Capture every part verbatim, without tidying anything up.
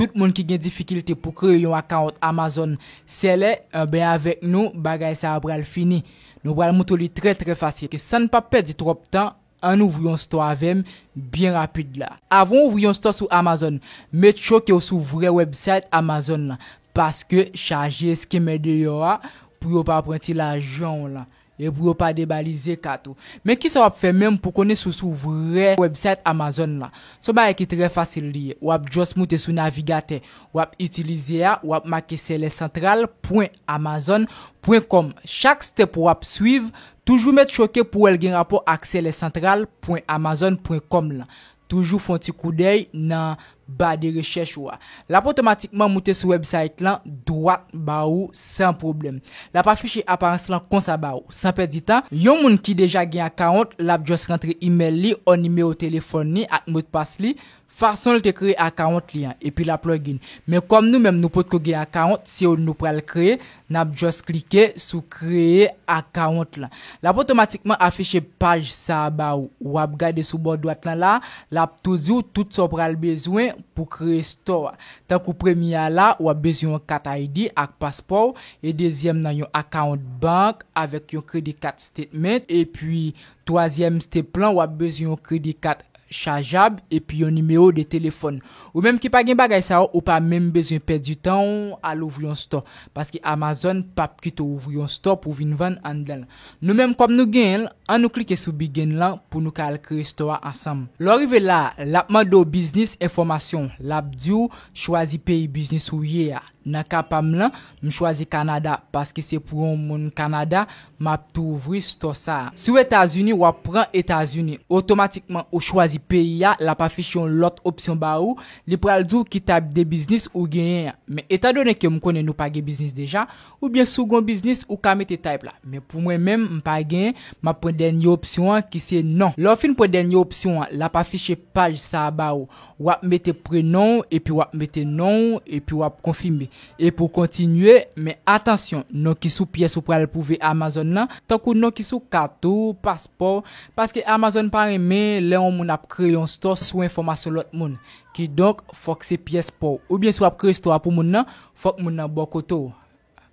Tout moun ki gen difikilte pou kreye yon akawont Amazon Seller, enben avèk nou, bagay sa a pral fini. Nou pral moutre w li trè, trè fasil. Ke san n pa pèdi twòp tan, ann ouvri yon store avè m byen rapid la. Avan w ouvri yon store sou Amazon, make sure ke w sou vrè website Amazon lan, paske chaje scammer deyò a pou yo pa pran ti lajan w lan e pou yo pa debalize kat ou. Men kisa w ap fè menm pou konnen si w sou vrè website Amazon lan? Se yon bagay ki trè fasil li ye. W ap just moute sou navigatè w ap itilize a, w ap make seller central pwen amazon pwen com. Chak step w ap swiv, toujou make sure ke pou w wè l gen rapò ak seller central pwen amazon pwen com lan. Toujou fè yon ti koudèy nan ba de rechèch ou a. L ap otomatikman moute sou website lan dwat ba ou san pwoblèm. L ap afiche aparans lan konsa ba ou. San pèdi tan, yon moun ki deja gen akawont, l ap just rantre email li, o nimewo telefòn li ak modpas li, fason l te kreye akawont li an, epi l ap login. Men kòm nou menm nou potko gen akawont, se youn nou pral kreye, n ap just klike sou kreye akawont lan. L ap otomatikman afiche paj sa a ba ou. W ap gade sou bò dwat lan la, l ap tou di w tout sa w pral bezwen pou kreye store a. Tankou premye a la, w ap bezwen yon kat I D ak paspò w, e dezyèm nan yon akawont bank avèk yon credit card statement, epi twazyèm step lan, w ap bezwen yon credit card chajab, epi yon nimewo de telefòn. Ou menm ki pa gen bagay sa yo, ou pa menm bezwen pèdi tan w al ouvri yon store, paske Amazon p ap kite w ouvri yon store pou w vin vann anndan l. Nou menm kòm nou genyen l, ann nou klike sou begin lan pou nou ka al kreye store a ansanm. Lè w rive la, l ap mande w biznis enfòmasyon, l ap di w chwazi peyi biznis ou ye a. Nan ka pa m lan, m chwazi Kanada paske se pou yon moun Kanada m ap tou ouvri store sa a. Si w Etazini, w ap pran Etazini. Otomatikman, ou chwazi peyi a, l ap afiche yon lòt opsyon ba ou. Li pral di w ki type de biznis ou genyen an. Men etandone ke m konnen nou pa gen biznis deja, oubyen si w gen yon biznis, ou ka mete type la. Men pou mwen menm, m pa genyen, m ap pran dènye opsyon an ki se non. Lè w fin pran dènye opsyon an, l ap afiche paj sa a ba ou. W ap mete prenon w, epi w ap mete non w, epi w ap konfime. Epi w kontinye, men atansyon, non ki sou pyès ou pral pwouve Amazon nan, tankou non ki sou kat ou, paspò w, paske Amazon pa renmen lè yon moun ap kreye yon store sou enfòmasyon lòt moun. Kidonk, fòk se pyès pa w. Oubyen si w ap kreye store a pou moun nan, fòk moun nan bò kote w.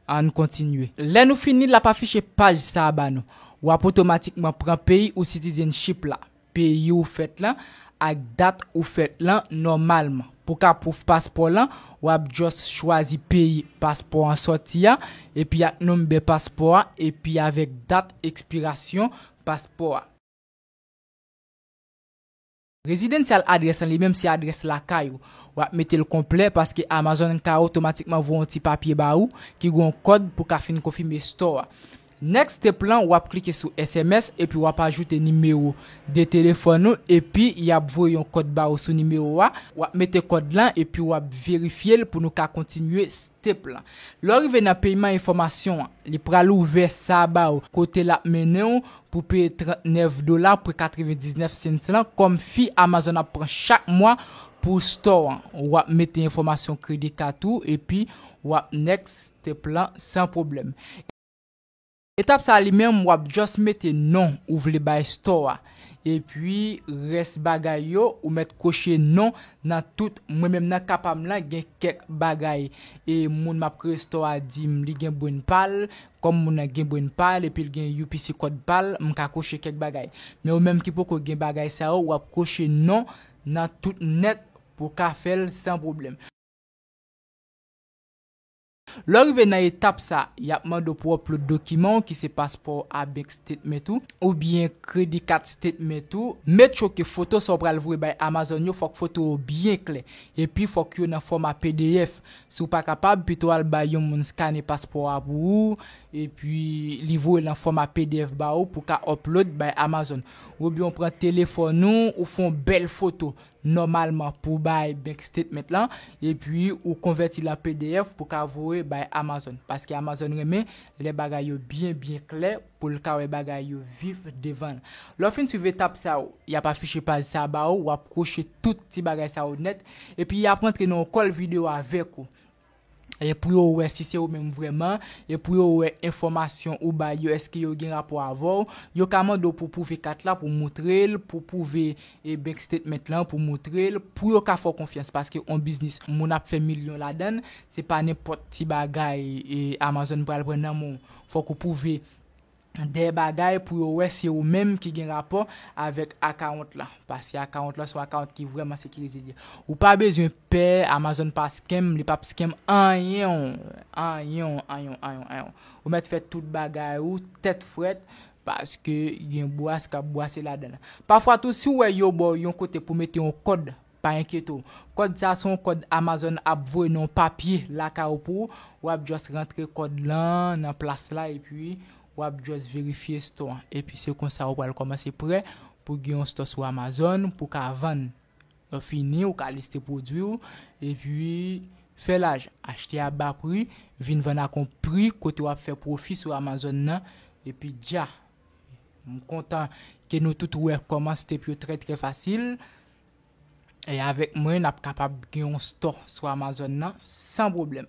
Ann kontinye. Lè nou fini, l ap afiche paj sa a ba nou. W ap otomatikman pran peyi ou citizenship la, peyi ou fèt lan, ak dat ou fèt lan nòmalman. Pou ka pwouv paspò lan, w ap just chwazi peyi paspò an sòti a, epi ak nonbè paspò a, epi avèk dat ekspirasyon paspò a. Residential address lan li menm se adrès lakay ou. W ap mete l konplè paske Amazon ka otomatikman voye yon ti papye ba ou ki gen yon kòd pou ka fin konfime store a. Next step lan, w ap klike sou S M S epi w ap ajoute nimewo de telefòn ou epi y ap voye yon kòd ba ou sou nimewo a. W ap mete kòd lan epi w ap verifye l pou nou ka kontinye step lan. Lè w rive nan peyman enfòmasyon an, li pral ouvè sa ba ou kote l ap mennen w pou peye trannèf dola pwen katrevendiznèf cents lan kòm fee Amazon ap pran chak mwa pou store an. W ap mete enfòmasyon kredi kat ou epi w ap next step lan san pwoblèm. Etap sa a li menm, w ap just mete non ou vle bay store a. Epi rès bagay yo, ou mèt koche non nan tout. Mwen menm nan ka pa m lan, gen kèk bagay e moun m ap kreye store a di m li gen brenn pa l. Kòm moun nan gen brenn pa l epi l gen U P C kòd pa l, m ka koche kèk bagay. Men ou menm ki poko gen bagay sa yo, w ap koche non nan tout nèt pou w ka fè l san pwoblèm. Lè w rive nan etap sa, y ap mande w pou w upload dokiman w ki se paspò a, bank statement ou, oubyen credit card statement ou. Make sure ke foto sa w pral voye bay Amazon yo, fòk foto yo byen klè. Epi fòk yo nan fòma P D F. Si w pa kapab, pito al bay yon moun skannen paspò a pou ou, epi li voye l nan fòma P D F ba ou pou ka upload bay Amazon. Oubyen w pran telefòn ou, ou fè yon bèl foto nòmalman pou bay bank statement lan, epi ou konvèti l an P D F pou ka voye bay Amazon. Paske Amazon renmen lè bagay yo byen, byen klè pou l ka wè bagay yo viv devan l. Lè w fin swiv etap sa yo, y ap afiche paj sa ba ou, w ap koche tout ti bagay sa yo nèt, epi y ap rantre nan yon call videyo avèk ou. E pou yo wè si se ou menm vrèman, e pou yo wè enfòmasyon ou bay yo, èske yo gen rapò avè w. Yo ka mande w pou pwouve kat la, pou moutre l, pou pwouve e bank statement lan, pou moutre l, pou yo ka fè w konfyans, paske yon biznis moun ap fè milyon ladan l, se pa nenpòt ti bagay e Amazon pral pran nan men w. Fòk ou pwouve de bagay pou yo wè se ou menm ki gen rapò avèk akawont la. Paske akawont la se yon akawont ki vrèman sekirize li. Ou pa bezwen pè, Amazon pa scam, li p ap scam anyen, anyen, anyen, anyen, anyen. Ou mèt fè tout bagay ou, tèt frèt, paske gen bwas k ap bwase ladan l. Pafwa tou, si w wè yo ba w yon kote pou mete yon kòd, pa enkyete w. Kòd sa se yon kòd Amazon ap voye nan yon papye lakay ou pou ou. W ap just rantre kòd lan nan plas la, epi w ap just verifye store an. Epi se konsa ou pral kòmanse prè pou gen yon store sou Amazon, pou ka vann. Lè w fini, ou ka liste pwodui w, epi fè lajan. Achte a ba pri, vin vann ak yon pri kote w ap fè pwofi sou Amazon nan, epi dja. M kontan ke nou tout wè kòman step yo trè, trè fasil. E avèk mwen, n ap kapab gen yon store sou Amazon nan san pwoblèm.